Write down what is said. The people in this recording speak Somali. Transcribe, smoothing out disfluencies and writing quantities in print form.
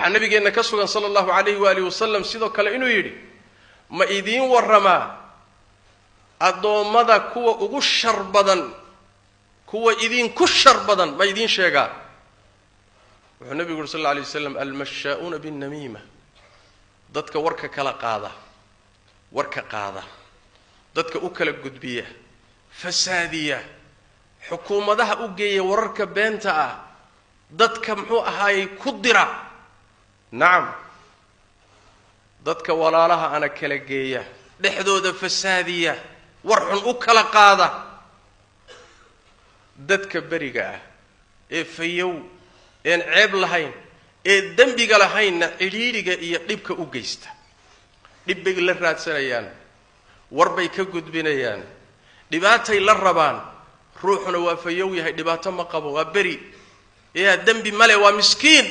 Waxaa nabigeenna ka sugan sala allahu calayhi waalihi wasalam sidoo kale inuu yidhi: "Ma idiin warramaa addoommada kuwa ugu shar badan, kuwa idinku shar badan ma idiin sheegaa?" Wuxuu nabigu yuri sal alla alay waslam: "Almashaa'uuna binnamiima", dadka warka kala qaada, warka qaada, dadka u kala gudbiya, fasaadiya, xukuumadaha u geeya wararka beenta ah, dadka muxuu ahaayey ku dira, nacam, dadka walaalaha ana kala geeya, dhexdooda fasaadiya, war xun u kala qaada, dadka beriga ah ee fayow een ceeb lahayn ee dembiga lahaynna cidhiidhiga iyo dhibka u geysta. Dhib bay la raadsanayaan, war bay ka gudbinayaan, dhibaatay la rabaan. Ruuxuna waa fayow yahay, dhibaato ma qabo, waa beri, yaa dembi male, waa miskiin.